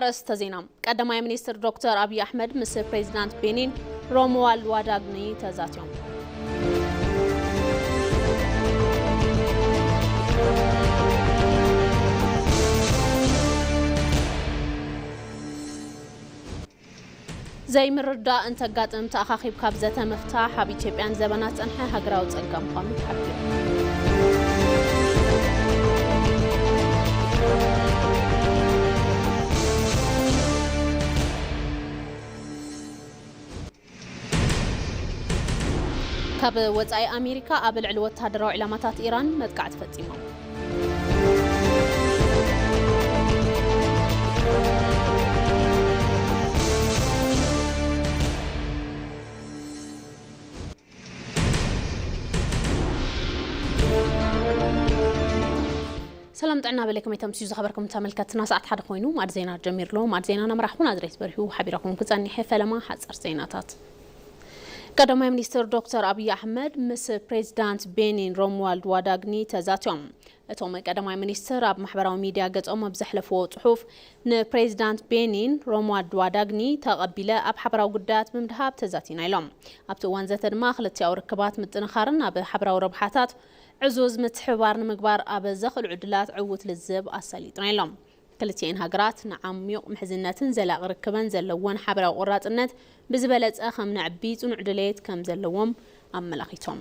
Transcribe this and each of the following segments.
ኣርእስተ ዜና። ቀዳማይ ሚኒስትር ዶክተር ኣብይ ኣሕመድ ምስ ፕሬዚዳንት ቤኒን ሮሙዋልድ ዋዳግኒ ተዛትዮም። ዘይምርዳእ እንተጋጥም ተኣኻኺብካ ብዘተ ምፍታሕ ኣብ ኢትዮጵያ ንዘበናት ዝጸንሐ ሃገራዊ ጸገም ምዃኑ ተሓቢሩ። ካብ ወጻኢ ኣሜሪካ ኣብ ልዕሊ ወተሃደራዊ ዕላማታት ኢራን መጥቃዕቲ ፈጺሞም። ሰላም ጥዕና በለኩም የተምስዩ ዝኸበርኩም ተመልከትና፣ ሰዓት ሓደ ኮይኑ ማዕድ ዜና ጀሚርሎ። ማዕድ ዜና ናምራሕኹን ኣድሬስ በሪሁ ሓቢረኹም ክጸኒሐ ፈለማ ሓጸር ዜናታት። ቀዳማይ ሚኒስትር ዶክተር ኣብይ ኣሕመድ ምስ ፕሬዚዳንት ቤኒን ሮሙዋልድ ዋዳግኒ ተዛትዮም። እቶም ቀዳማይ ሚኒስትር ኣብ ማሕበራዊ ሚድያ ገጾም ኣብ ዘሕለፍዎ ጽሑፍ፣ ንፕሬዚዳንት ቤኒን ሮሙዋልድ ዋዳግኒ ተቐቢለ ኣብ ሓበራዊ ጉዳያት ብምድሃብ ተዛቲና ኢሎም። ኣብቲ እዋን ዘተ ድማ ክልቲኣዊ ርክባት ምጥንኻርን ኣብ ሓበራዊ ረብሓታት ዕዙዝ ምትሕብባር ንምግባር ኣብ ዘኽእሉ ዕድላት ዕዉት ልዝብ ኣሳሊጥና ኢሎም። ክልቲኤን ሃገራት ንዓሚቕ ምሕዝነትን ዘላቒ ርክበን ዘለወን ሓበራዊ ቆራጽነት ብዝበለጸ ከም ነዕቢ ጽኑዕ ድሌት ከም ዘለዎም ኣመላኺቶም።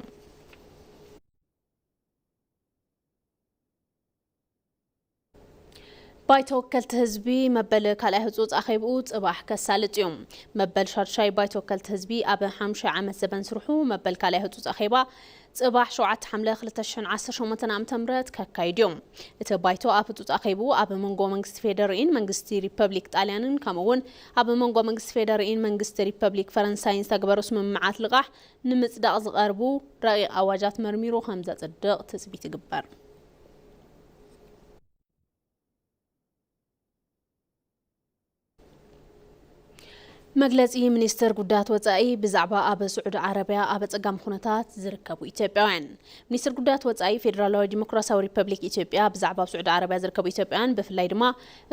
ባይቶ ወከልቲ ህዝቢ መበል ካልኣይ ህጹጽ ኣኼብኡ ጽባሕ ከሳልጥ እዩ። መበል ሻድሻይ ባይቶ ወከልቲ ህዝቢ ኣብ ሓምሻይ ዓመት ዘበን ስርሑ መበል ካልኣይ ህጹጽ ኣኼባ ጽባሕ ሸውዓተ ሓምለ ክልተ ሽሕን ዓሰርተ ሸሞንተን ዓመተ ምህረት ከካይድ እዩ። እቲ ባይቶ ኣብ ህጹጽ ኣኼብኡ ኣብ መንጎ መንግስቲ ፌደሪኢን መንግስቲ ሪፐብሊክ ጣልያንን ከምኡ እውን ኣብ መንጎ መንግስቲ ፌደሪኢን መንግስቲ ሪፐብሊክ ፈረንሳይን ዝተግበሩ ስምምዓት ልቓሕ ንምጽዳቕ ዝቐርቡ ረቂቕ ኣዋጃት መርሚሩ ከም ዘጽድቕ ትጽቢት ይግበር። መግለጺ ሚኒስትር ጉዳያት ወጻኢ ብዛዕባ ኣብ ስዑዲ ዓረብያ ኣብ ኣጸጋሚ ኩነታት ዝርከቡ ኢትዮጵያውያን። ሚኒስትር ጉዳያት ወጻኢ ፌዴራላዊ ዲሞክራሲያዊ ሪፐብሊክ ኢትዮጵያ ብዛዕባ ኣብ ስዑዲ ዓረብያ ዝርከቡ ኢትዮጵያውያን፣ ብፍላይ ድማ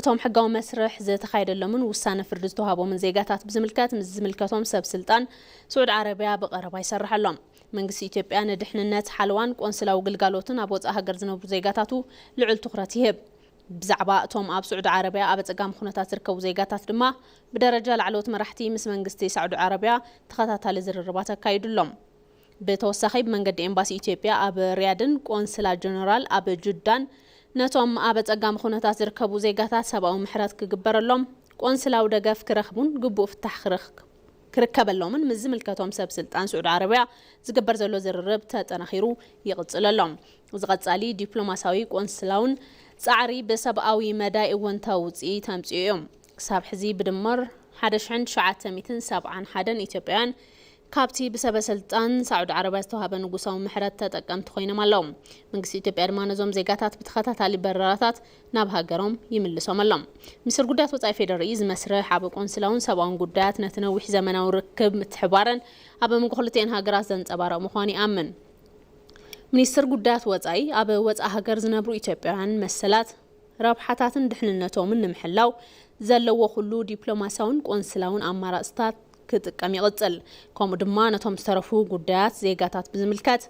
እቶም ሕጋዊ መስርሕ ዝተኻየደሎምን ውሳነ ፍርዲ ዝተዋሃቦምን ዜጋታት ብዝምልከት ምስ ዝምልከቶም ሰብ ስልጣን ስዑዲ ዓረብያ ብቐረባ ይሰርሕ ኣሎ። መንግስቲ ኢትዮጵያ ንድሕንነት ሓለዋን ቆንስላዊ ግልጋሎትን ኣብ ወጻኢ ሃገር ዝነብሩ ዜጋታቱ ልዑል ትኹረት ይህብ። ብዛዕባ እቶም ኣብ ስዑዲ ዓረብያ ኣብ ኣጸጋሚ ኩነታት ዝርከቡ ዜጋታት ድማ ብደረጃ ላዕለዎት መራሕቲ ምስ መንግስቲ ሳዑዲ ዓረብያ ተኸታታሊ ዝርርባት ኣካይዱ ኣሎ። ብተወሳኺ ብመንገዲ ኤምባሲ ኢትዮጵያ ኣብ ሪያድን ቆንስላ ጀነራል ኣብ ጁዳን ነቶም ኣብ ኣጸጋሚ ኩነታት ዝርከቡ ዜጋታት ሰብኣዊ ምሕረት ክግበረሎም፣ ቆንስላዊ ደገፍ ክረኽቡን ግቡእ ፍታሕ ክረኽ-፣ ክርከበሎምን ምስ ዝምልከቶም ሰብ ስልጣን ስዑዲ ዓረብያ ዝግበር ዘሎ ዝርርብ ተጠናኺሩ ይቕጽል ኣሎ። እዚ ቀጻሊ ዲፕሎማሲያዊ ቆንስላውን ጻዕሪ ብሰብኣዊ መዳይ እወንታዊ ውጽኢት ኣምጺኡ እዩ። ክሳብ ሕዚ ብድምር ሓደ ሽሕን ትሽዓተ ሚእትን ሰብዓን ሓደን ኢትዮጵያውያን ካብቲ ብሰበ ስልጣን ሳዑዲ ዓረብያ ዝተዋሃበ ንጉሳዊ ምሕረት ተጠቀምቲ ኮይኖም ኣለዉ። መንግስቲ ኢትዮጵያ ድማ ነዞም ዜጋታት ብተኸታታሊ በረራታት ናብ ሃገሮም ይምልሶም ኣሎ። ሚኒስትር ጉዳያት ወጻኢ ፌዴሪኢ እዚ መስርሕ ኣብ ቆንስላውን ሰብኣውን ጉዳያት ነቲ ነዊሕ ዘመናዊ ርክብ ምትሕባርን ኣብ መንጎ ክልቲኤን ሃገራት ዘንጸባርቕ ምዃኑ ይኣምን። ሚኒስትር ጉዳያት ወጻኢ ኣብ ወጻኢ ሃገር ዝነብሩ ኢትዮጵያውያን መሰላት፣ ረብሓታትን ድሕንነቶምን ንምሕላው ዘለዎ ኩሉ ዲፕሎማሲያውን ቆንስላውን ኣማራጽታት ክጥቀም ይቕጽል። ከምኡ ድማ ነቶም ዝተረፉ ጉዳያት ዜጋታት ብዝምልከት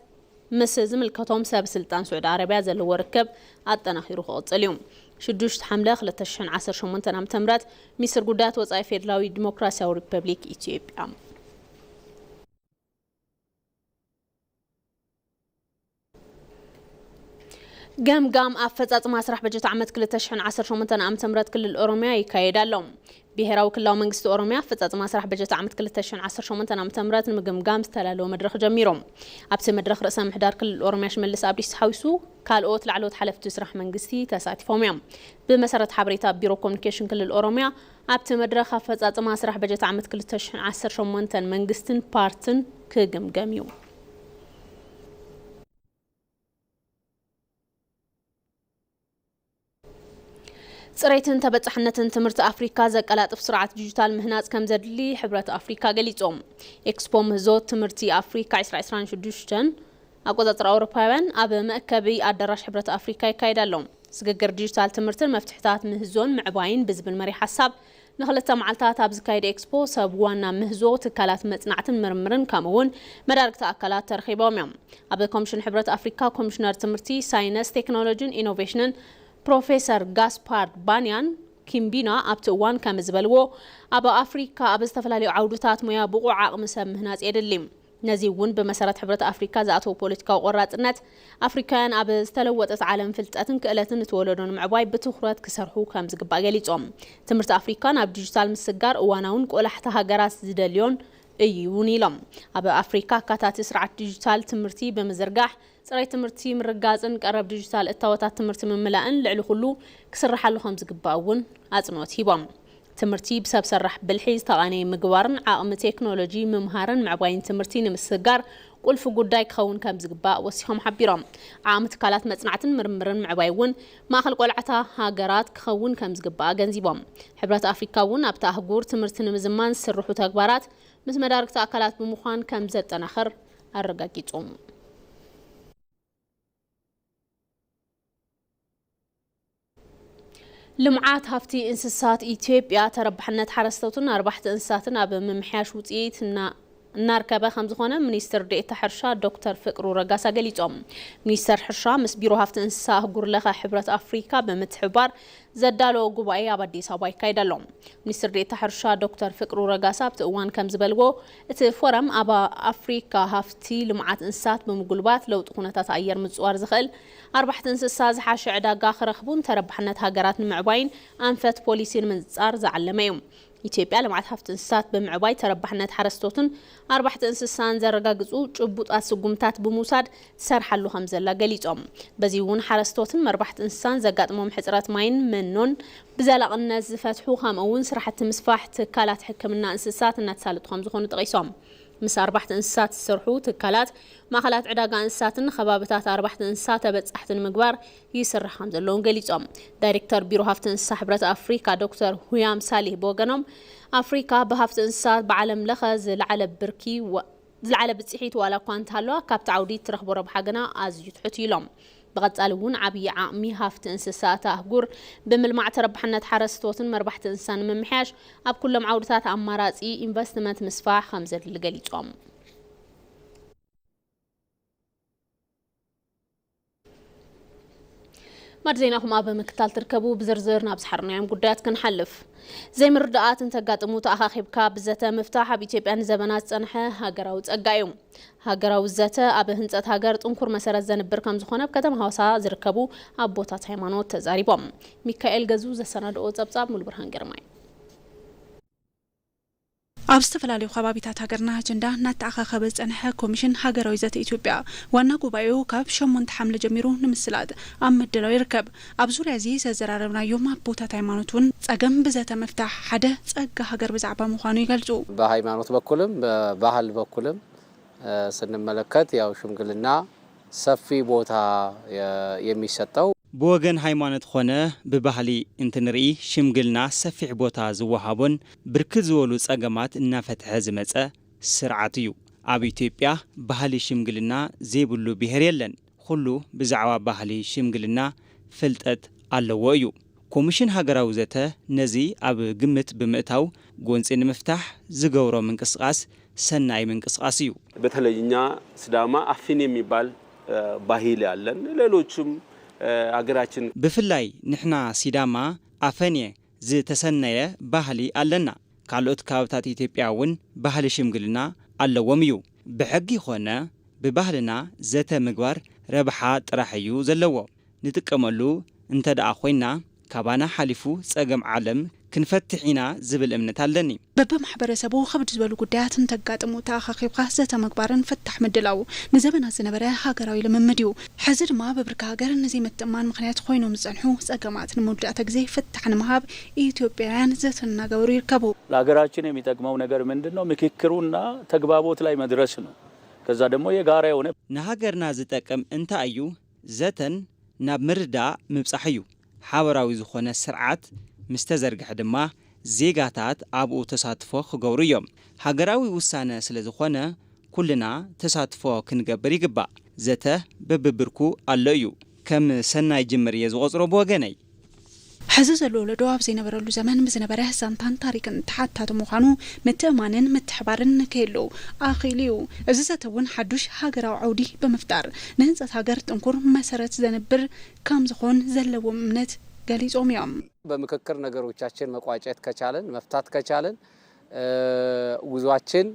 ምስ ዝምልከቶም ሰብ ስልጣን ስዑዲ ዓረብያ ዘለዎ ርክብ ኣጠናኺሩ ክቕጽል እዩ። ሽዱሽተ ሓምለ ክልተ ሽሕን ዓሰርተ ሸሞንተን ዓመተ ምህረት፣ ሚኒስትር ጉዳያት ወጻኢ ፌዴራላዊ ዲሞክራሲያዊ ሪፐብሊክ ኢትዮጵያ። ገምጋም ኣፈጻጽማ ስራሕ በጀት ዓመት ክልተ ሽሕን ዓሰርተ ሸሞንተን ዓመተ ምህረት ክልል ኦሮሚያ ይካየድ ኣሎ። ብሄራዊ ክልላዊ መንግስቲ ኦሮሚያ ኣፈጻጽማ ስራሕ በጀት ዓመት ክልተ ሽሕን ዓሰርተ ሸሞንተን ዓመተ ምህረት ንምግምጋም ዝተዳለወ መድረኽ ጀሚሩ። ኣብቲ መድረኽ ርእሰ ምምሕዳር ክልል ኦሮሚያ ሽመልስ ኣብዲሳ ሓዊሱ ካልኦት ላዕለዎት ሓለፍቲ ስራሕ መንግስቲ ተሳቲፎም እዮም። ብመሰረት ሓበሬታ ቢሮ ኮሙኒኬሽን ክልል ኦሮሚያ፣ ኣብቲ መድረኽ ኣፈጻጽማ ስራሕ በጀት ዓመት ክልተ ሽሕን ዓሰርተ ሸሞንተን መንግስትን ፓርትን ክግምገም እዩ። ጽሬትን ተበጻሕነትን ትምህርቲ ኣፍሪካ ዘቀላጥፍ ስርዓት ዲጂታል ምህናጽ ከም ዘድሊ ሕብረት ኣፍሪካ ገሊጹ። ኤክስፖ ምህዞ ትምህርቲ ኣፍሪካ ዕስራ ዕስራን ሽዱሽተን ኣቆጻጽራ ኣውሮፓውያን ኣብ መእከቢ ኣዳራሽ ሕብረት ኣፍሪካ ይካየድ ኣሎ። ስግግር ዲጂታል ትምህርትን መፍትሕታት ምህዞን ምዕባይን ብዝብል መሪሕ ሓሳብ ንክልተ መዓልታት ኣብ ዝካየድ ኤክስፖ ሰብ ዋና ምህዞ፣ ትካላት መጽናዕትን ምርምርን ከምኡ እውን መዳርግቲ ኣካላት ተረኺቦም እዮም። ኣብ ኮሚሽን ሕብረት ኣፍሪካ ኮሚሽነር ትምህርቲ፣ ሳይንስ፣ ቴክኖሎጂን ኢኖቬሽንን ፕሮፌሰር ጋስፓርድ ባንያን ኪምቢና ኣብቲ እዋን ከም ዝበልዎ፣ ኣብ ኣፍሪካ ኣብ ዝተፈላለዩ ዓውድታት ሞያ ብቑዕ ዓቕሚ ሰብ ምህናጽ የድሊ። ነዚ እውን ብመሰረት ሕብረት ኣፍሪካ ዝኣተወ ፖለቲካዊ ቆራጽነት፣ ኣፍሪካውያን ኣብ ዝተለወጠት ዓለም ፍልጠትን ክእለትን እቲ ወለዶ ንምዕባይ ብትኹረት ክሰርሑ ከም ዝግባእ ገሊጾም። ትምህርቲ ኣፍሪካ ናብ ዲጂታል ምስጋር እዋናውን ቆላሕቲ ሃገራት ዝደልዮን እዩ እውን ኢሎም። ኣብ ኣፍሪካ ኣካታቲ ስርዓት ዲጂታል ትምህርቲ ብምዝርጋሕ፣ ጽሬት ትምህርቲ ምርጋጽን ቀረብ ዲጂታል እታወታት ትምህርቲ ምምላእን ልዕሊ ኩሉ ክስርሓሉ ከም ዝግባእ እውን ኣጽንኦት ሂቦም። ትምህርቲ ብሰብ ሰራሕ ብልሒ ዝተቓነየ ምግባርን ዓቕሚ ቴክኖሎጂ ምምሃርን ምዕባይን ትምህርቲ ንምስግጋር ቁልፊ ጉዳይ ክኸውን ከም ዝግባእ ወሲኾም ሓቢሮም። ዓቕሚ ትካላት መጽናዕትን ምርምርን ምዕባይ እውን ማእኸል ቆላሕታ ሃገራት ክኸውን ከም ዝግባእ ኣገንዚቦም። ሕብረት ኣፍሪካ እውን ኣብቲ ኣህጉር ትምህርቲ ንምዝማን ዝስርሑ ተግባራት ምስ መዳርግቲ ኣካላት ብምዃን ከም ዘጠናኽር ኣረጋጊጹ። ልምዓት ሃፍቲ እንስሳት ኢትዮጵያ ተረባሕነት ሓረስቶትን ኣርባሕቲ እንስሳትን ኣብ ምምሕያሽ ውፅኢት እና-፣ እናርከበ ከም ዝኾነ ሚኒስትር ዴኤታ ሕርሻ ዶክተር ፍቅሩ ረጋሳ ገሊጾም። ሚኒስተር ሕርሻ ምስ ቢሮ ሃፍቲ እንስሳ ኣህጉር ለኸ ሕብረት ኣፍሪካ ብምትሕብባር ዘዳለዎ ጉባኤ ኣብ ኣዲስ ኣበባ ይካየድ ኣሎ። ሚኒስትር ዴኤታ ሕርሻ ዶክተር ፍቅሩ ረጋሳ ኣብቲ እዋን ከም ዝበልዎ፣ እቲ ፎረም ኣብ ኣፍሪካ ሃፍቲ ልምዓት እንስሳት ብምጉልባት ለውጢ ኩነታት ኣየር ምጽዋር ዝኽእል ኣርባሕቲ እንስሳ ዝሓሸ ዕዳጋ ክረኽቡን ተረባሕነት ሃገራት ንምዕባይን ኣንፈት ፖሊሲ ንምንጻር ዝዓለመ እዩ። ኢትዮጵያ ልምዓት ሃፍቲ እንስሳት ብምዕባይ ተረባሕነት ሓረስቶትን ኣርባሕቲ እንስሳን ዘረጋግጹ ጭቡጣት ስጉምታት ብምውሳድ ትሰርሓሉ ከም ዘላ ገሊጾም። በዚ እውን ሓረስቶትን መርባሕቲ እንስሳን ዘጋጥሞም ሕጽረት ማይን መኖን ብዘላቕነት ዝፈትሑ፣ ከምኡ እውን ስራሕቲ ምስፋሕ ትካላት ሕክምና እንስሳት እናተሳለጡ ከም ዝኾኑ ጠቒሶም። ምስ ኣርባሕቲ እንስሳት ዝሰርሑ ትካላት ማእኸላት ዕዳጋ እንስሳትን ከባብታት ኣርባሕቲ እንስሳ ተበጻሕቲ ንምግባር ይስራሕ ከም ዘለውን ገሊጾም። ዳይሬክተር ቢሮ ሃፍቲ እንስሳ ሕብረት ኣፍሪካ ዶክተር ሁያም ሳሊህ ብወገኖም፣ ኣፍሪካ ብሃፍቲ እንስሳት ብዓለም ለኸ ዝለዓለ ብርኪ ወ-፣ ዝለዓለ ብፅሒት ዋላ እኳ እንተሃለዋ፣ ካብቲ ዓውዲ እትረኽቦ ረብሓ ግና ኣዝዩ ትሑት እዩ ኢሎም። ብቐጻሊ እውን ዓብዪ ዓቕሚ ሃፍቲ እንስሳ እታ ኣህጉር ብምልማዕ ተረባሕነት ሓረስቶትን መርባሕቲ እንስሳን ንምምሕያሽ ኣብ ኩሎም ዓውድታት ኣማራፂ ኢንቨስትመንት ምስፋሕ ከም ዘድሊ ገሊጾም። ማድ ዜናኹም ኣብ ምክታል ትርከቡ፣ ብዝርዝር ናብ ዝሓርናዮም ጉዳያት ክንሓልፍ። ዘይምርዳኣት እንተጋጥሙ ተኣኻኺብካ ብዘተ ምፍታሕ ኣብ ኢትዮጵያ ንዘበናት ዝጸንሐ ሃገራዊ ጸጋ እዩ። ሃገራዊ ዘተ ኣብ ህንጸት ሃገር ጥንኩር መሰረት ዘንብር ከም ዝኾነ ኣብ ከተማ ሃዋሳ ዝርከቡ ኣቦታት ሃይማኖት ተዛሪቦም። ሚካኤል ገዙ ዘሰናድኦ ጸብጻብ ሙሉብርሃን ግርማይ። ኣብ ዝተፈላለዩ ከባቢታት ሃገርና ኣጀንዳ እናተኣኻኸበ ዝጸንሐ ኮሚሽን ሃገራዊ ዘተ ኢትዮጵያ ዋና ጉባኤኡ ካብ ሸሞንተ ሓምለ ጀሚሩ ንምስላጥ ኣብ ምድላው ይርከብ። ኣብ ዙርያ እዚ ዘዘራረብናዮም ኣቦታት ሃይማኖት እውን ጸገም ብዘተ ምፍታሕ ሓደ ጸጋ ሃገር ብዛዕባ ምዃኑ ይገልጹ። በሃይማኖት በኩልም በባህል በኩልም፣ እ፣ ስንመለከት ያው ሽምግልና ሰፊ ቦታ የ-፣ የሚሰጠው። ብወገን ሃይማኖት ኾነ ብባህሊ እንትንርኢ ሽምግልና ሰፊሕ ቦታ ዝወሃቦን ብርክት ዝበሉ ጸገማት እናፈትሐ ዝመጸ ስርዓት እዩ። ኣብ ኢትዮጵያ ባህሊ ሽምግልና ዘይብሉ ብሄር የለን። ኩሉ ብዛዕባ ባህሊ ሽምግልና ፍልጠት ኣለዎ እዩ። ኮሚሽን ሃገራዊ ዘተ ነዚ ኣብ ግምት ብምእታው ጎንጺ ንምፍታሕ ዝገብሮ ምንቅስቃስ ሰናይ ምንቅስቃስ እዩ። በተለይ እኛ ስዳማ አፍን የሚባል፣ እ፣ ባህል ያለን፣ ሌሎችም፣ እ፣ ሀገራችን ብፍላይ ንሕና ሲዳማ ኣፈንየ ዝተሰነየ ባህሊ ኣለና። ካልኦት ከባብታት ኢትዮጵያ እውን ባህሊ ሽምግልና ኣለዎም እዩ። ብሕጊ ኾነ ብባህልና ዘተ ምግባር ረብሓ ጥራሕ እዩ ዘለዎ። ንጥቀመሉ እንተ ደኣ ኮይና፣ ካባና ሓሊፉ ጸገም ዓለም ክንፈትሕ ኢና ዝብል እምነት ኣለኒ። በብማሕበረሰቡ ከብድ ዝበሉ ጉዳያት እንተጋጥሙ ተኣኻኺብካ ዘተ ምግባርን ፍታሕ ምድላው ንዘበናት ዝነበረ ሃገራዊ ልምምድ እዩ። ሕዚ ድማ በብርኪ ሃገር ንዘይምትእማን ምኽንያት ኮይኖም ዝጸንሑ ጸገማት ንምውዳእተ ግዜ ፍታሕ ንምሃብ ኢትዮጵያውያን ዘተ እናገበሩ ይርከቡ። ለሀገራችን የሚጠቅመው ነገር ምንድን ነው? ምክክሩና ተግባቦት ላይ መድረስ ነው። ከዛ ደግሞ የጋራ የሆነ ንሃገርና ዝጠቅም እንታይ እዩ? ዘተን ናብ ምርዳእ ምብጻሕ እዩ። ሓበራዊ ዝኾነ ስርዓት ምስ ተዘርግሐ ድማ ዜጋታት ኣብኡ ተሳትፎ ክገብሩ እዮም። ሃገራዊ ውሳነ ስለ ዝኾነ ኩልና ተሳትፎ ክንገብር ይግባእ። ዘተ በብብርኩ ኣሎ እዩ። ከም ሰናይ ጅምር እየ ዝቖጽሮ ብወገነይ። ሕዚ ዘሎ ወለዶ ኣብ ዘይነበረሉ ዘመን ብዝነበረ ዛንታን ታሪክን ተሓታቲ ምዃኑ ምትእማንን ምትሕባርን ንክህሉ ኣኽኢሉ እዩ። እዚ ዘተ እውን ሓዱሽ ሃገራዊ ዓውዲ ብምፍጣር ንህንፀት ሃገር ጥንኩር መሰረት ዘንብር ከም ዝኾን ዘለዎም እምነት ገሊጾም እዮም። በምክክር ነገሮቻችን መቋጨት ከቻልን መፍታት ከቻልን ጉዟችን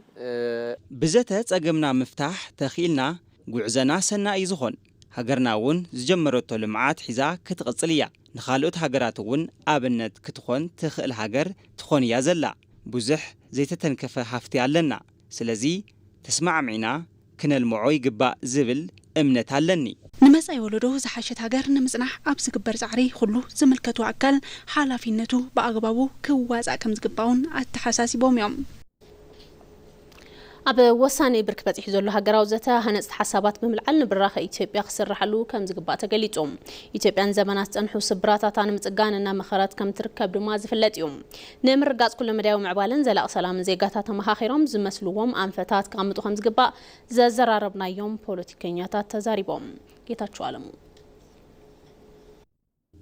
ብዘተ ጸገምና ምፍታሕ ተኽኢልና ጉዕዘና ሰናይ እዩ ዝኾን። ሃገርና እውን ዝጀመረቶ ልምዓት ሒዛ ክትቕጽል እያ። ንኻልኦት ሃገራት እውን ኣብነት ክትኾን ትኽእል ሃገር ትኾን እያ ዘላ። ብዙሕ ዘይተተንከፈ ሃፍቲ ኣለና። ስለዚ ተስማዕሚዕና ክነልምዖ ይግባእ ዝብል እምነት ኣለኒ። ንመጻኢ ወለዶ ዝሓሸት ሃገር ንምጽናሕ ኣብ ዝግበር ጻዕሪ ኩሉ ዝምልከቱ ኣካል ሓላፊነቱ ብኣግባቡ ክዋጻእ ከም ዝግባውን ኣተሓሳሲቦም እዮም። ኣብ ወሳኒ ብርኪ በጺሑ ዘሎ ሃገራዊ ዘተ ሃነጽቲ ሓሳባት ብምልዓል ንብራኸ ኢትዮጵያ ክስራሓሉ ከም ዝግባእ ተገሊጹ። ኢትዮጵያ ንዘመናት ዝጸንሑ ስብራታታ ንምጽጋን እናመኸረት ከም ትርከብ ድማ ዝፍለጥ እዩ። ንምርግጋጽ ኩለመዳያዊ ምዕባለን ዘላቒ ሰላምን ዜጋታት ተመኻኺሮም ዝመስልዎም ኣንፈታት ክኣምጡ ከም ዝግባእ ዘዘራረብናዮም ፖለቲከኛታት ተዛሪቦም። ጌታቸው ኣለሙ።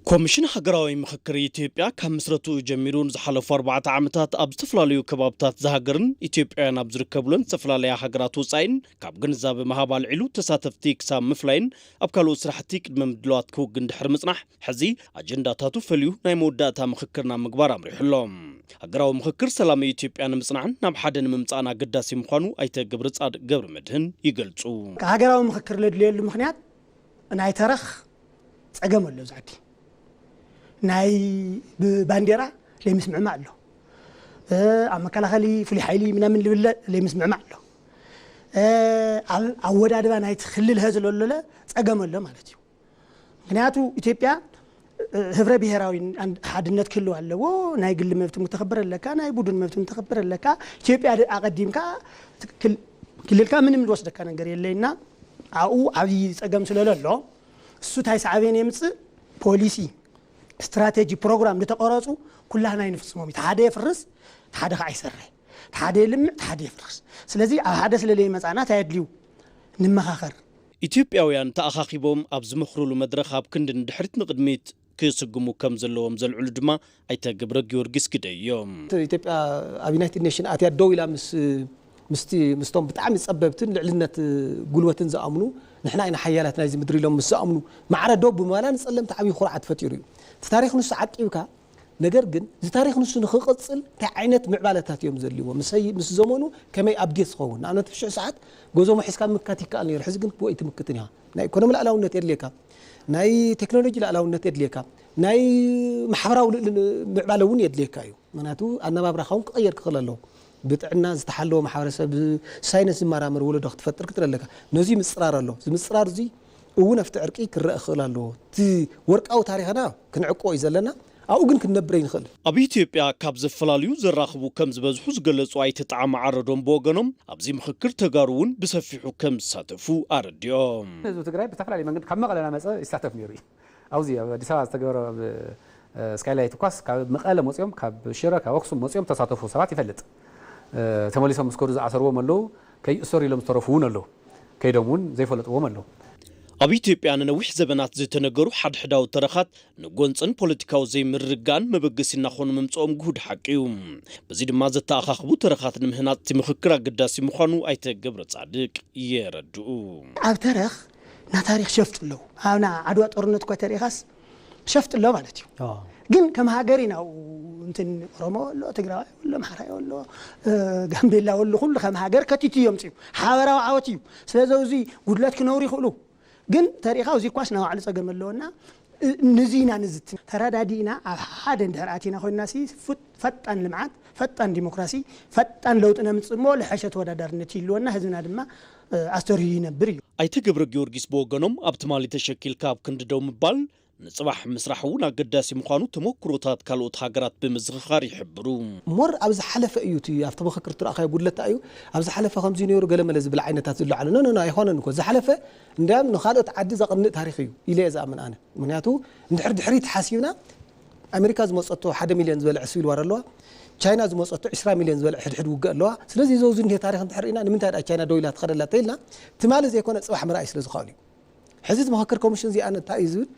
ኮሚሽን ሃገራዊ ምኽክር ኢትዮጵያ ካብ ምስረትኡ ጀሚሩ ንዝሓለፉ ኣርባዕተ ዓመታት ኣብ ዝተፈላለዩ ከባብታት ዝሃገርን ኢትዮጵያውያን ኣብ ዝርከብሎን ዝተፈላለያ ሃገራት ወጻኢን ካብ ግንዛበ ምሃብ ኣልዒሉ ተሳተፍቲ ክሳብ ምፍላይን ኣብ ካልኦት ስራሕቲ ቅድመ ምድላዋት ክውግን ድሕሪ ምጽናሕ ሕዚ ኣጀንዳታቱ ፈልዩ ናይ መወዳእታ ምኽክር ናብ ምግባር ኣምሪሑ ኣሎ። ሃገራዊ ምኽክር ሰላም ኢትዮጵያ ንምጽናዕን ናብ ሓደ ንምምጻእን ኣገዳሲ ምዃኑ ኣይተ ገብረጻድቅ ገብረመድህን ይገልጹ። ሃገራዊ ምኽክር ለድልየሉ ምኽንያት ናይ ተረኽ ጸገም ኣሎ ኣብዚ ዓዲ። ናይ ብባንዴራ ለይምስምዕማዕ ኣሎ። ኣብ መከላኸሊ ፍሉይ ሓይሊ ምናምን ልብለ ለይምስምዕማዕ ኣሎ። ኣብ ኣወዳድባ ናይቲ ክልል ሀ ዝለለለ ጸገም ኣሎ ማለት እዩ። ምክንያቱ ኢትዮጵያ ህብረ ብሔራዊ ሓድነት ክህልዋ ኣለዎ። ናይ ግሊ መብት ምተኸበረ ኣለካ፣ ናይ ቡድን መብት ምተኸበረ ኣለካ። ኢትዮጵያ ኣቐዲምካ ክልልካ ምንም ዝወስደካ ነገር የለይና። ኣብኡ ዓብዪ ጸገም ስለለሎ እሱ ታይ ሳዕቤን የምፅእ? ፖሊሲ፣ ስትራቴጂ፣ ፕሮግራም ዝተቐረፁ ኩላህና ይንፍፅሞም እዩ። ሓደ የፍርስ፣ ሓደ ከዓ ይሰርሕ። ሓደ የልምዕ፣ ሓደ የፍርስ። ስለዚ ኣብ ሓደ ስለለይ መፃና ታይ ኣድልዩ? ንመኻኸር። ኢትዮጵያውያን ተኣኻኺቦም ኣብ ዝመኽርሉ መድረኽ ኣብ ክንዲ ንድሕሪት ንቕድሚት ክስጉሙ ከም ዘለዎም ዘልዕሉ ድማ ኣይተ ገብረ ጊዮርጊስ ግደይ እዮም። ኢትዮጵያ ኣብ ዩናይትድ ኔሽን ኣትያ ደው ኢላ ምስ ምስቲ ምስቶም ብጣዕሚ ጸበብትን ልዕልነት ጉልበትን ዝኣምኑ ንሕና ኢና ሓያላት ናይዚ ምድሪ ኢሎም ምስ ዝኣምኑ ማዕረ ደው ብምባላ ንጸለምቲ ዓብዪ ኩርዓት ፈጢሩ እዩ። እቲ ታሪኽ ንሱ ዓቂብካ ነገር ግን እዚ ታሪኽ ንሱ ንኽቕጽል እንታይ ዓይነት ምዕባለታት እዮም ዘድልይዎ? ምስ ምስ ዘመኑ ከመይ ኣብዴት ዝኸውን? ንኣብነት ብሽዑ ሰዓት ጎዞሞ ሒዝካ ምምካት ይከኣል ነይሩ። ሕዚ ግን ብኡ ኣይትምክትን ኢኻ። ናይ ኢኮኖሚ ልኣላውነት የድልየካ፣ ናይ ቴክኖሎጂ ልኣላውነት የድልየካ፣ ናይ ማሕበራዊ ልእሊ ምዕባለ እውን የድልየካ እዩ። ምክንያቱ ኣነባብራኻ እውን ክቐየር ክኽእል ኣለዎ። ብጥዕና ዝተሓለወ ማሕበረሰብ፣ ብሳይነስ ዝመራመር ወለዶ ክትፈጥር ክትደለካ። ነዚ ምፅራር ኣሎ። እዚ ምፅራር እዚ እውን ኣብቲ ዕርቂ ክረአ ክኽእል ኣለዎ። እቲ ወርቃዊ ታሪኽና ክንዕቅቦ እዩ ዘለና። ኣብኡ ግን ክንነብር ኣይንኽእል። ኣብ ኢትዮጵያ ካብ ዘፈላልዩ ዘራኽቡ ከም ዝበዝሑ ዝገለጹ ኣይተ ጣዕመ ዓረዶም ብወገኖም ኣብዚ ምኽክር ተጋሩ እውን ብሰፊሑ ከም ዝሳተፉ ኣረዲኦም። ህዝቢ ትግራይ ብዝተፈላለየ መንገዲ ካብ መቐለ እናመፀ ይሳተፍ ነይሩ እዩ። ኣብዚ ኣብ ኣዲስ ኣበባ ዝተገበረ ኣብ ስካይላይት እኳስ ካብ መቐለ መፅኦም ካብ ሽረ ካብ ኣክሱም መፅኦም ተሳተፉ ሰባት ይፈልጥ። ተመሊሶም ምስ ከዱ ዝኣሰርዎም ኣለዉ፣ ከይእሰሩ ኢሎም ዝተረፉ እውን ኣለዉ፣ ከይዶም እውን ዘይፈለጥዎም ኣለዉ። ኣብ ኢትዮጵያ ንነዊሕ ዘበናት ዝተነገሩ ሓድሕዳዊ ተረኻት ንጎንፅን ፖለቲካዊ ዘይምርግጋእን መበገሲ እናኾኑ ምምፅኦም ግሁድ ሓቂ እዩ። በዚ ድማ ዘተኣኻኽቡ ተረኻት ንምህናፅ እቲ ምኽክር ኣገዳሲ ምዃኑ ኣይተ ገብረ ፃድቅ የረድኡ። ኣብ ተረኽ ና ታሪኽ ሸፍጥ ኣለዉ ኣብና ዓድዋ ጦርነት እኳ ተሪኻስ ሸፍጥ ኣሎ ማለት እዩ። ግን ከም ሃገር ኢና እንትን ኦሮሞ ኣሎ፣ ትግራዋይ ኣሎ፣ ኣምሓራይ ኣሎ፣ ጋምቤላ ኣሎ፣ ኩሉ ከም ሃገር ከቲቱ እዮም ፅኡ ሓበራዊ ዓወት እዩ። ስለዚ እዚ ጉድለት ክነብሩ ይኽእሉ፣ ግን ተሪኻ እዚ ኳስ ናባዕሉ ፀገም ኣለዎና ንዚ ኢና ንዝት ተረዳዲእና ኣብ ሓደ እንድሕር ኣቲና ኮይንና ሲ ፈጣን ልምዓት፣ ፈጣን ዲሞክራሲ፣ ፈጣን ለውጢ ነምፅእ እሞ ልሐሸ ተወዳዳርነት ይህልወና፣ ህዝብና ድማ ኣስተርዩ ይነብር እዩ። ኣይተ ገብረ ጊዮርጊስ ብወገኖም ኣብ ትማሊ ተሸኪልካ ኣብ ክንዲ ደው ምባል ንፅባሕ ምስራሕ እውን ኣገዳሲ ምዃኑ ተመኩሮታት ካልኦት ሃገራት ብምዝኽኻር ይሕብሩ። ሞር ኣብ ዝሓለፈ እዩ እቲ ኣብቲ ምኽክር ትረኣኻዮ ጉድለት እዩ። ኣብ ዝሓለፈ ከምዚ ነይሩ ገለመለ ዝብል ዓይነታት ዝለዓሉ ኖ ኖ ኣይኮነን እኮ ዝሓለፈ እንዲያም ንካልኦት ዓዲ ዘቕንእ ታሪክ እዩ ኢለ እየ ዝኣምን ኣነ። ምክንያቱ እንድሕር ድሕሪት ሓሲብና ኣሜሪካ ዝመፀቶ ሓደ ሚልዮን ዝበልዐ ሲቪል ዋር ኣለዋ። ቻይና ዝመፀቶ ዕስራ ሚልዮን ዝበልዐ ሕድሕድ ውግእ ኣለዋ። ስለዚ እዚ ኣብዚ እንሄ ታሪክ እንድሕር ርኢና ንምንታይ ደኣ ቻይና ደው ኢላ ትኸደላ ተኢልና ትማሊ ዘይኮነ ፅባሕ ምርኣይ ስለ ዝኸኣሉ እዩ። ሕዚ እቲ ምኽክር ኮሚሽን እዚኣ እንታይ እዩ ዝብል?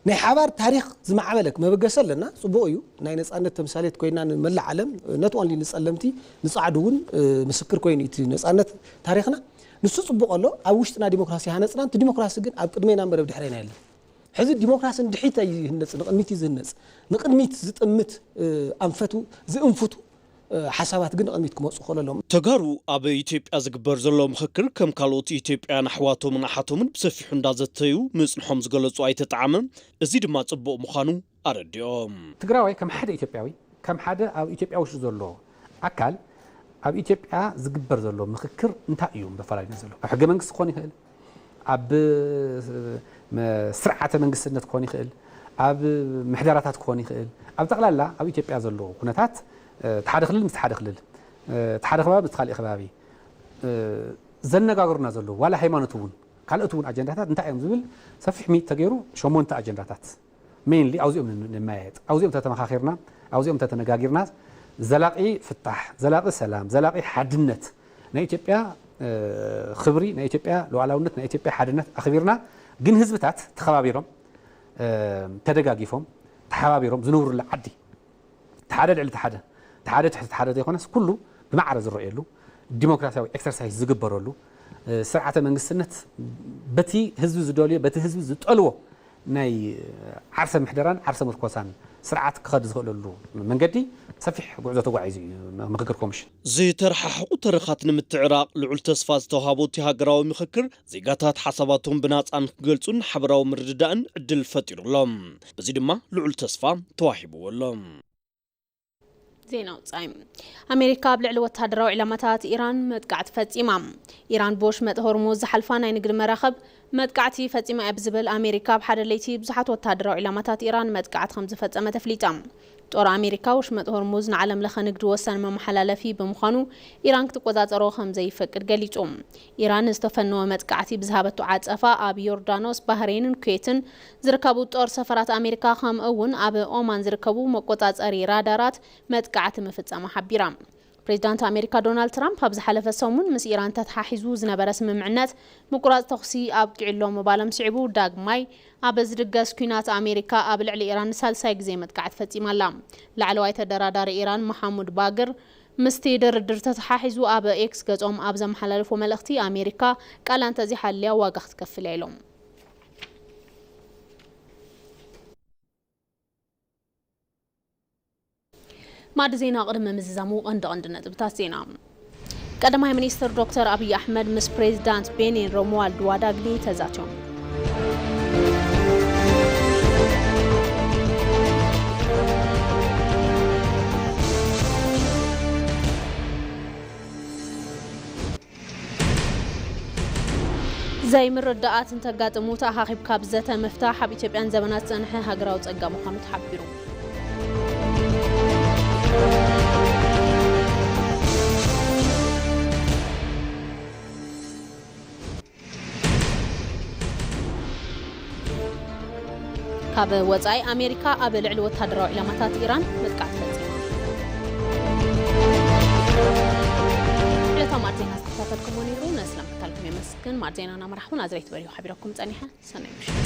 ናይ ሓባር ታሪኽ ዝማዕበለ መበገሲ ኣለና፣ ጽቡቕ እዩ። ናይ ነጻነት ተምሳሌት ኮይና ንመላእ ዓለም፣ not only ንጸለምቲ፣ ንጻዕዱ እውን፣ እ፣ ምስክር ኮይኑ እቲ ነጻነት ታሪኽና። ንሱ ጽቡቕ ኣሎ፣ ኣብ ውሽጥና ዲሞክራሲ ሃነጽና፣ እቲ ዲሞክራሲ ግን ኣብ ቅድሜና እምበር ኣብ ድሕሬና የለን። ሕዚ ዲሞክራሲ ንድሕሪት ኣይህነጽ፣ ንቕድሚት እዩ ዝህነጽ። ንቕድሚት ዝጥምት፣ እ፣ ኣንፈቱ፣ ዝእንፍቱ፣ እ፣ ሓሳባት ግን ንቕድሚት ክመጹ ይኽእሉ ኣለዎም። ተጋሩ ኣብ ኢትዮጵያ ዝግበር ዘሎ ምኽክር ከም ካልኦት ኢትዮጵያውያን ኣሕዋቶምን ኣሓቶምን ብሰፊሑ እንዳዘተዩ ምጽንሖም ዝገለጹ ኣይተ ጠዓመ፣ እዚ ድማ ጽቡቕ ምዃኑ ኣረዲኦም። ትግራዋይ ከም ሓደ ኢትዮጵያዊ፣ ከም ሓደ ኣብ ኢትዮጵያ ውሽጢ ዘሎ ኣካል፣ ኣብ ኢትዮጵያ ዝግበር ዘሎ ምኽክር እንታይ እዩ መፈላለዩና ዘሎ? ኣብ ሕገ መንግስቲ ክኾን ይኽእል፣ ኣብ፣ እ፣ መ-፣ ስርዓተ መንግስትነት ክኾን ይኽእል፣ ኣብ ምሕደራታት ክኾን ይኽእል፣ ኣብ ጠቕላላ ኣብ ኢትዮጵያ ዘሎ ኩነታት፣ እ፣ እቲ ሓደ ክልል ምስ ሓደ ክልል፣ እ፣ እቲ ሓደ ከባቢ ምስ ካልእ ከባቢ፣ እ፣ ዘነጋግሩና ዘለዉ፣ ዋላ ሃይማኖት እውን፣ ካልኦት እውን ኣጀንዳታት እንታይ እዮም ዝብል ሰፊሕ ምይይጥ ተገይሩ፣ ሸሞንተ ኣጀንዳታት ሜይንሊ ኣብዚኦም ን-፣ ንመያየጥ። ኣብዚኦም ተተመኻኺርና፣ ኣብዚኦም ተተነጋጊርና፣ ዘላቒ ፍታሕ፣ ዘላቒ ሰላም፣ ዘላቒ ሓድነት ናይ ኢትዮጵያ፣ እ፣ ክብሪ፣ ናይ ኢትዮጵያ ሉዓላውነት፣ ናይ ኢትዮጵያ ሓድነት ኣኽቢርና፣ ግን ህዝብታት ተኸባቢሮም፣ እ፣ ተደጋጊፎም፣ ተሓባቢሮም ዝነብሩላ ዓዲ፣ እቲ ሓደ ልዕሊ እቲ ሓደ፣ እቲ ሓደ ትሕቲ እቲ ሓደ ዘይኮነስ፣ ኩሉ ብማዕረ ዝረኣየሉ፣ ዲሞክራሲያዊ ኤክሰርሳይዝ ዝግበረሉ፣ እ፣ ስርዓተ መንግስትነት በቲ ህዝቢ ዝደልዮ፣ በቲ ህዝቢ ዝጠልቦ ናይ ዓርሰ ምሕደራን ዓርሰ ምርኮሳን ስርዓት ክኸድ ዝኽእለሉ መንገዲ ሰፊሕ ጉዕዞ ተጓዒዙ እዩ ምኽክር ኮሚሽን። ዝተረሓሓቑ ተረኻት ንምትዕራቕ ልዑል ተስፋ ዝተውሃቦ እቲ ሃገራዊ ምኽክር፣ ዜጋታት ሓሳባቶም ብናጻ ንክገልጹን ሓበራዊ ምርድዳእን ዕድል ፈጢሩሎም። በዚ ድማ ልዑል ተስፋ ተዋሂብዎ ኣሎ። ዜና ወጻኢ። ኣሜሪካ ኣብ ልዕሊ ወታደራዊ ዒላማታት ኢራን መጥቃዕቲ ፈጺማ። ኢራን ብወሽመጥ ሆርሙዝ ዝሓልፋ ናይ ንግዲ መራኽብ መጥቃዕቲ ፈጺማ እያ ብዝብል ኣሜሪካ ኣብ ሓደ ለይቲ ብዙሓት ወታደራዊ ዒላማታት ኢራን መጥቃዕቲ ከም ዝፈጸመት ኣፍሊጣ። ጦር ኣሜሪካ፣ ወሽመጥ ሆርሙዝ ንዓለም ለኸ ንግዲ ወሳኒ መመሓላለፊ ብምዃኑ፣ ኢራን ክትቆጻጸሮ ከም ዘይፈቅድ ገሊጹ። ኢራን ዝተፈነወ መጥቃዕቲ ብዝሃበቶ ዓጸፋ፣ ኣብ ዮርዳኖስ፣ ባህሬንን ኩዌትን ዝርከቡ ጦር ሰፈራት ኣሜሪካ፣ ከምኡ እውን ኣብ ኦማን ዝርከቡ መቆጻጸሪ ራዳራት መጥቃዕቲ ምፍጻማ ሓቢራ። ፕሬዚዳንት ኣሜሪካ ዶናልድ ትራምፕ ኣብ ዝሓለፈ ሰሙን ምስ ኢራን ተተሓሒዙ ዝነበረ ስምምዕነት ምቁራጽ ተኹሲ ኣብቂዑ ኣሎ ምባሎም ስዒቡ፣ ዳግማይ ኣብ ዝድገስ ኲናት ኣሜሪካ ኣብ ልዕሊ ኢራን ንሳልሳይ ግዜ መጥቃዕቲ ፈጺማ ኣላ። ላዕለዋይ ተደራዳሪ ኢራን መሓሙድ ባግር ምስቲ ድርድር ተተሓሒዙ ኣብ ኤክስ ገጾም ኣብ ዘመሓላለፎ መልእኽቲ፣ ኣሜሪካ ቃላ እንተዘይሓልያ ዋጋ ክትከፍል እያ ኢሎም። ማዕዲ ዜና ቅድሚ ምዝዛሙ ቀንዲ ቀንዲ ነጥብታት ዜና። ቀዳማይ ሚኒስትር ዶክተር ኣብይ ኣሕመድ ምስ ፕሬዚዳንት ቤኒን ሮሙዋልድ ዋዳግኒ ተዛትዮም። ዘይምርድዳኣት እንተጋጥሙ ተኣኻኺብካ ብዘተ ምፍታሕ ኣብ ኢትዮጵያን ዘበናት ዝጸንሐ ሃገራዊ ጸጋ ምዃኑ ተሓቢሩ። ካብ ወጻኢ ኣሜሪካ ኣብ ልዕሊ ወታደራዊ ዒላማታት ኢራን መጥቃዕቲ ፈጺማ። ዕለታዊ ማዕድ ዜና ዝተከታተልኩሞ ነይሩ። ነስላም ክታልኩም የመስግን። ማዕድ ዜናና መራሕቡ ናዝሬት በሪሁ ሓቢረኩም ጸኒሐ። ሰናይ ምሽት።